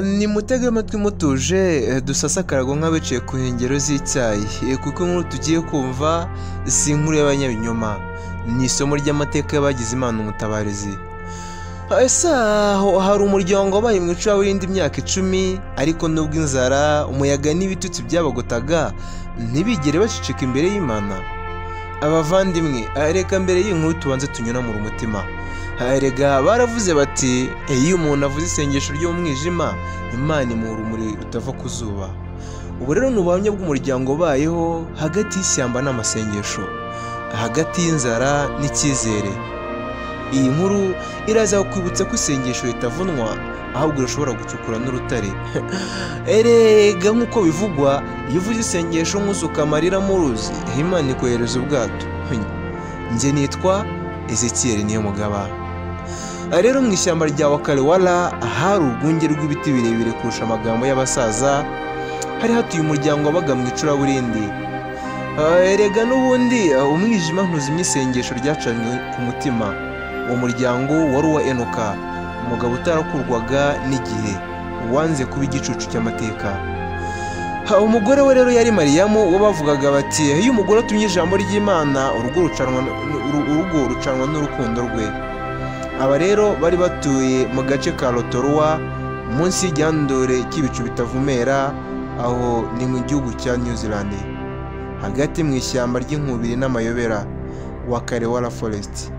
Nimutege amatwi mutuje, dusase akarago nk'abicaye ku nkengero z'icyayi, kuko inkuru tugiye kumva si inkuru y'abanyabinyoma, ni isomo ry'amateka y'abagize Imana umutabarizi. Ese aho hari umuryango wabaye mu icuraburindi imyaka 10, ariko nubwo inzara, umuyaga n'ibitutsi byabagotaga, ntibigere baceceka imbere y'Imana. Abavandimwe, reka mbere y'inkuru tubanze tunyunamure umutima. Erega baravuze bati iyo umuntu avuze isengesho ryo mu mwijima, Imana imuha urumuri rutava ku zuba. Ubu rero ni ubuhamya bw'umuryango ubayeho hagati y'ishyamba n'amasengesho, hagati y'inzara n'icyizere. Iyi nkuru iraza kukwibutsa ko isengesho ritavunwa, ahubwo rishobora gucukura n'urutare. Erega nk'uko bivugwa, iyo uvuze isengesho nk'usuka amarira mu ruzi, Imana ikohereza ubwato. Njye nitwa Ezekiel Niyomugaba. Rero mu ishyamba rya Wakalewala hari urwunge rw'ibiti birebire kurusha amagambo y'abasaza, hari hatuye umuryango wabaga mu icuraburindi. Erega n'ubundi umwijima ntuzimya isengesho ryacanywe ku mutima. Uwo muryango wari uwa Enoka, umugabo utarakurwaga n'igihe, wanze kuba igicucu cy'amateka. Umugore we rero yari Mariyamu, uwo bavugaga bati iyo umugore atumye ijambo ry'Imana, urugo rucanwa n'urukundo rwe. Aba rero bari batuye mu gace ka Rotorua, munsi y'igihandure cy'ibicu bitavumera, aho ni mu gihugu cya New Zealand, hagati mu ishyamba ry'inkubiri n'amayobera, Wakalewala Forest.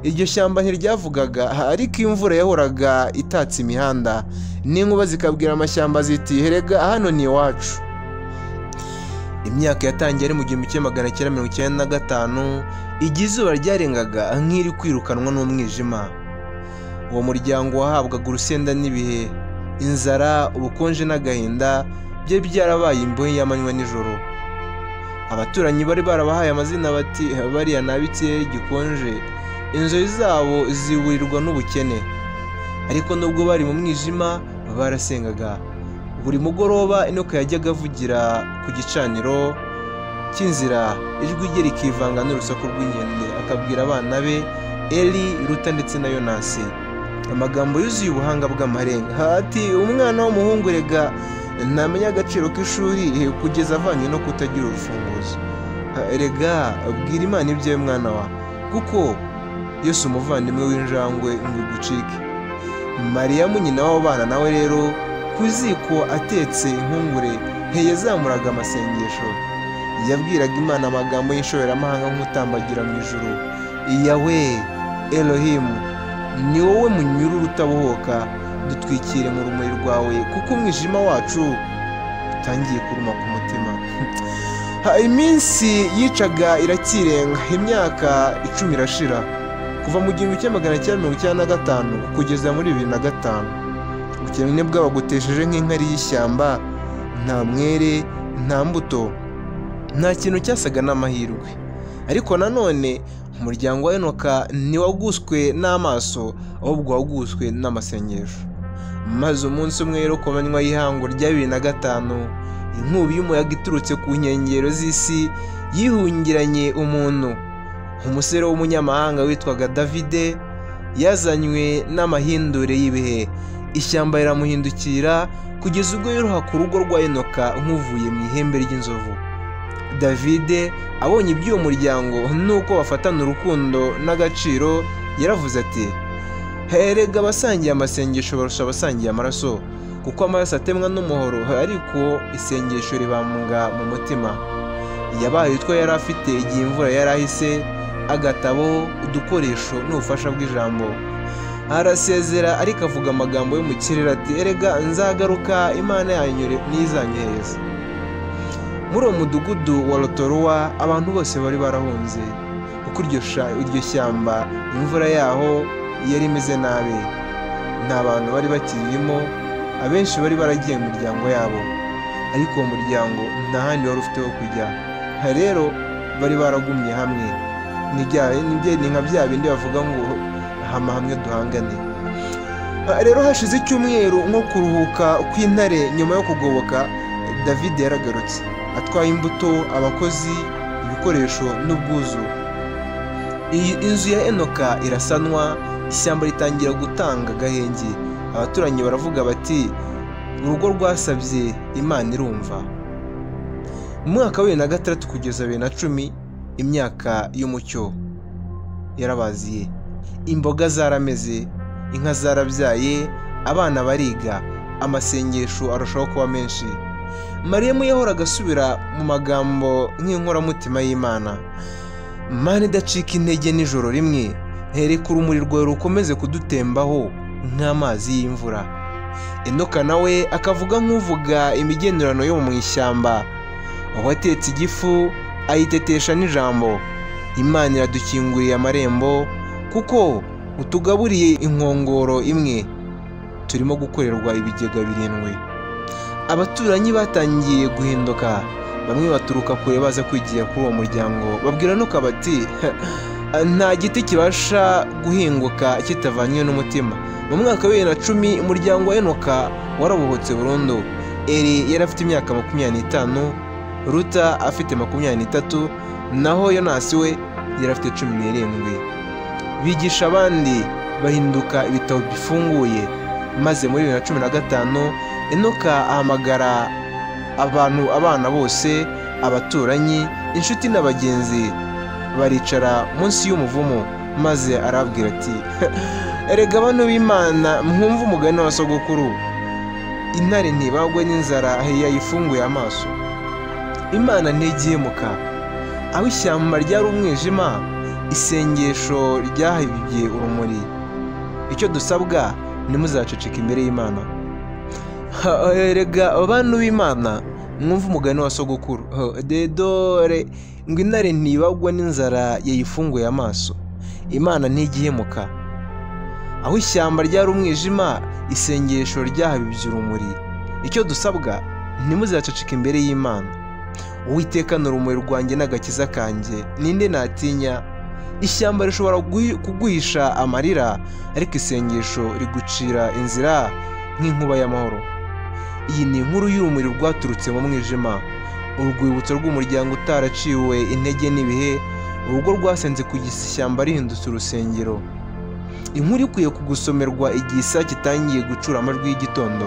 Iryo shyamba ntiryavugaga, ariko imvura yahoraga itatse imihanda, n'inkuba zikabwira amashyamba ziti herega hano ni iwacu. Imyaka yatangiye ari mu 1995, igihe izuba ryarengaga nk'iri kwirukanwa n'umwijima. Uwo muryango wahabwaga urusenda n'ibihe, inzara, ubukonje n'agahinda byari byarabaye imbohe y'amanywa n'ijoro. Abaturanyi bari barabahaye amazina bati bariya ni ab'ikirere gikonje, inzozi zabo ziburirwa n'ubukene. Ariko nubwo bari mu mwijima barasengaga. Buri mugoroba Enoka yajyaga avugira ku gicaniro cy'inzira, ijwi rye rikivanga n'urusaku rw'inkende, akabwira abana be Eli, Ruta ndetse na Yonasi amagambo yuzuye ubuhanga bw'amarenga. Ati umwana w'umuhungu rega ntamenya agaciro k'ishuri kugeza avanye no kutagira urufunguzo. Erega bwira Imana ibyawe mwana wa, kuko Yesu umuvandimwe w'injangwe ngo igucike. Mariyamu nyina w'abo bana nawe rero ku ziko atetse impungure yazamuraga amasengesho. Yabwiraga Imana amagambo y'inshoberamahanga nk'utambagira mu ijuru. Yawe Elohim, ni wowe munyururu utabohoka, dutwikire mu rumuri rwawe, kuko umwijima wacu utangiye kuruma ku mutima. Iminsi yicaga irakirenga, imyaka 10 irashira, kuva mu 1995 kugeza muri 2005. Ubukene bwabagotesheje nk'inkari y'ishyamba, nta mwere, nta mbuto, nta kintu cyasaga n'amahirwe. Ariko nanone umuryango wa Enoka ntiwaguswe n'amaso, ahubwo waguswe n'amasengesho. Maze umunsi umwe rero ku manywa y'ihangu rya 2005, inkubi y'umuyaga iturutse ku nkengero z'isi yihungiranye umuntu. Umusore w'umunyamahanga witwaga Davide yazanywe n'amahindure y'ibihe. Ishyamba riramuhindukira kugeza ubwo yoroha ku rugo rwa Enoka nk'uvuye mu ihembe ry'inzovu. Davide abonye iby'uwo muryango nuko bafatana urukundo n'agaciro, yaravuze ati herega abasangiye amasengesho barusha abasangiye amaraso, kuko amaraso atemwa n'umuhoro, ariko isengesho ribambwa mu mutima. Yabaye utwo yari afite igihe imvura yarahise, agatabo, udukoresho n'ubufasha bw'ijambo. Arasezera ariko avuga amagambo yo mu kirere ati erega nzagaruka, Imana yanyu ntizanyohereza. Muri uwo mudugudu wa Rotorua abantu bose bari barahunze, kuko iryo shyamba imvura yaho yari imeze nabi. Nta bantu bari bakiririmo, abenshi bari baragiye mu miryango yabo, ariko uwo muryango nta handi wari ufite ho kujya. Rero bari baragumye hamwe. Ni nka bya bindi bavuga ngo hama hamwe duhangane. Rero hashize icyumweru nko kuruhuka kw'intare nyuma yo kugoboka, David yaragarutse atwaye imbuto, abakozi, ibikoresho n'ubwuzu. Iyi inzu ya Enoka irasanwa, ishyamba ritangira gutanga agahenge. Abaturanyi baravuga bati urugo rwasabye Imana irumva. Mu mwaka wa 2006 kugeza 2010, imyaka y'umucyo yarabaziye. Imboga zarameze, inka zarabyaye, abana bariga, amasengesho arushaho kuba menshi. Mariyamu yahoraga asubira mu magambo nk'inkoramutima y'Imana. Mana idacika intege nijoro rimwe, ntereka urumuri rwawe rukomeze kudutembaho nk'amazi y'imvura. Enoka nawe akavuga nk'uvuga imigenurano yo mu ishyamba. Uwatetse igifu ayitetesha n'ijambo. Imana iradukinguriye amarembo kuko utugaburiye inkongoro imwe. Turimo gukorerwa ibigega 7. Abaturanyi batangiye guhinduka, bamwe baturuka kure baza kwigira kuri uwo muryango. Babwira Enoka bati nta giti kibasha guhinguka kitavanywe n'umutima. Mu mwaka wa 2010 umuryango wa Enoka warabohotse burundu. Eri yari afite imyaka 25, Ruta afite 23, naho Yonasi we yari afite 17. Bigisha abandi bahinduka ibitabo bifunguye. Maze muri 2015 Enoka ahamagara abantu, abana bose, abaturanyi, inshuti n'abagenzi, baricara munsi y'umuvumo, maze arabwira ati erega bano b'Imana mwumva umugani wa sogokuru, intare ntibagwe n'inzara yayifunguye amaso. Imana ntigihemuka. Aho ishyamba ryari umwijima, isengesho ryahibye urumuri. Icyo dusabwa ntimuzaceceke imbere y'Imana. Erega abantu b'Imana mwumva umugani wa sogokuru, dore ngo intare ntibagwa n'inzara yayifunguye amaso. Imana ntigihemuka. Aho ishyamba ryari umwijima, isengesho ryahabibye urumuri. Icyo dusabwa ntimuzaceceke imbere y'Imana. Uwiteka ni urumuri rwanjye n'agakiza kanjye, ninde natinya? Ishyamba rishobora kuguhisha amarira, ariko isengesho rigucira inzira nk'inkuba y'amahoro. Iyi ni inkuru y'urumuri rwaturutse mu mwijima, urwibutso rw'umuryango utaraciwe intege n'ibihe, urugo rwasenze kugeza ishyamba rihindutse urusengero. Inkuru ikwiye kugusomerwa igihe isake itangiye gucura amajwi y'igitondo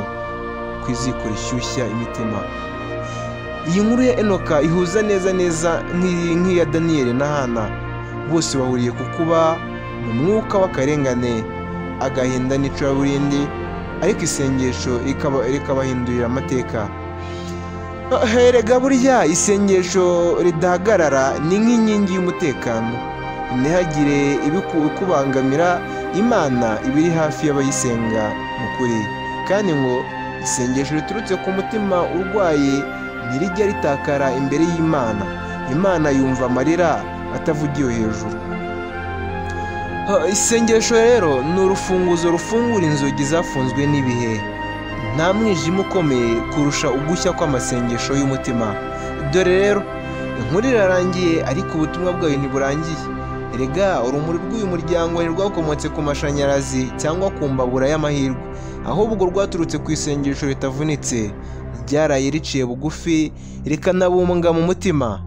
ku iziko rishyushya imitima. Iyi nkuru ya Enoka ihuza neza neza nk'iya Daniyeli na Hana. Bose bahuriye ku kuba mu mwuka w'akarengane, agahinda n'icuraburindi, ariko isengesho rikabahindurira amateka. Erega burya isengesho ridahagarara ni nk'inkingi y'umutekano. Ntihagire ibikubangamira, Imana iba iri hafi y'abayisenga mu kuri. Kandi ngo isengesho riturutse ku mutima urwaye ntirijya ritakara imbere y'Imana. Imana yumva amarira atavugiwe hejuru. Isengesho rero ni urufunguzo rufungura inzugi zafunzwe n'ibihe. Nta mwijima ukomeye kurusha ugushya kw'amasengesho y'umutima. Dore rero inkuru irarangiye, ariko ubutumwa bwayo ntiburangiye. Erega urumuri rw'uyu muryango ntirwakomotse ku mashanyarazi cyangwa ku mbabura y'amahirwe, ahubwo rwaturutse ku isengesho ritavunitse, ryaraye riciye bugufi rikanabumbwa mu mutima.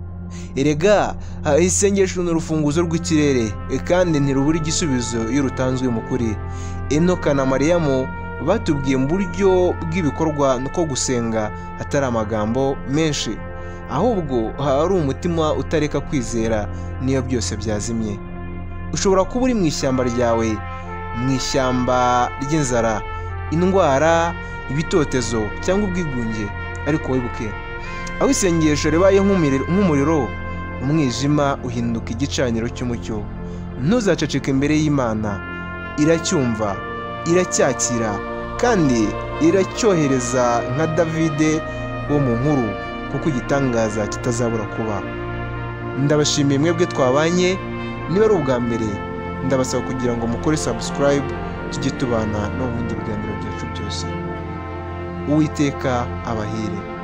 Erega isengesho ni urufunguzo rw'ikirere, kandi ntirubura igisubizo iyo rutanzwe mu kuri. Enoka na Mariyamu batubwiye mu buryo bw'ibikorwa ko gusenga atari amagambo menshi, ahubwo hari umutima utareka kwizera niyo byose byazimye. Ushobora kuba uri mu ishyamba ryawe, mu ishyamba ry'inzara, indwara, ibitotezo cyangwa ubwigunge, ariko wibuke aho isengesho ribaye nk'umuriro, umwijima uhinduka igicaniro cy'umucyo. Ntuzaceceke imbere y'Imana, iracyumva, iracyakira, kandi iracyohereza nka Davide wo mu nkuru, kuko igitangaza kitazabura kuba. Ndabashimiye mwebwe twabanye. Niba ari ubwa mbere, ndabasaba kugira ngo mukore subscribe, tujye tubana no mu bindi biganiro byacu byose. Uwiteka abahire.